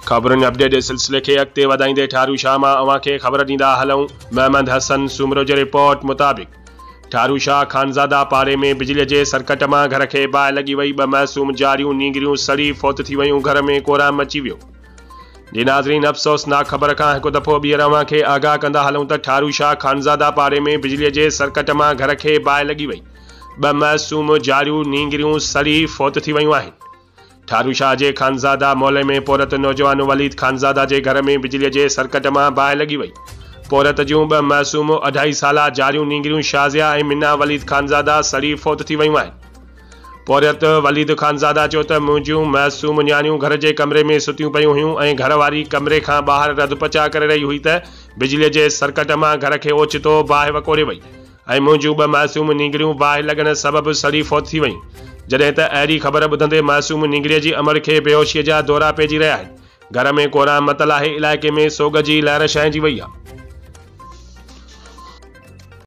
خبرن اپڊيٽ جي سلسلي کي اڳتي وڌائيندي ٺارو شاهه مان اوهان کي خبر ڏيندا هلون محمد حسن سومرو جي رپورٽ مطابق ٺارو شاهه خانزاده پاڙي ۾ بجلي جي سرڪٽ مان گهر کي باهه لڳي وئي ٻه معصوم جاريون نينگريون سڙي فوت ٿي ويون گهر ۾ ڪهرام مچي ويو. جي ناظرين افسوسناڪ خبر کان هڪ دفعو ٻيهر اوهان کي آگاهه ڪندا هلون ته ٺارو شاهه خانزاده پاڙي ۾ بجلي جي سرڪٽ مان گهر کي باهه لڳي وئي ٻه معصوم جاريون نينگريون سڙي فوت ٿي ويون آهن. ٺارو شاهه جي خانزاده محلي ۾ پورهيت نوجوان وليد خانزاده جي گهر ۾ بجليء جي سرڪٽ مان باهه لڳي وئي. پورهيت جون ٻه معصوم اڍائي سالا جاريون نينگريون شازيا ۽ منا وليد خانزاده سڙي فوت ٿي ويون آهن. پورهيت وليد خانزاده چيو ته منهنجيون معصوم نياڻيون گهر جي ڪمري ۾ ستيون پيون هيون ۽ گهر واري ڪمري کان ٻاهر رڌ پچاء ڪري رهي هئي ته بجليء جي سرڪٽ مان گهر کي اوچتو باهه وڪوڙي وئي. ۽ منهنجون ٻه معصوم نينگريون باهه لڳڻ سبب سڙي فوت ٿي ويون، جڏهن ته اهڙي خبر ٻڌندي معصوم نينگريء جي امڙ کي بيهوشيء جا دورا پئجي رهيا آهن، گهر ۾ ڪهرام متل آهي، علائقي ۾ سوڳ جي لهر ڇانئجي وئي آهي.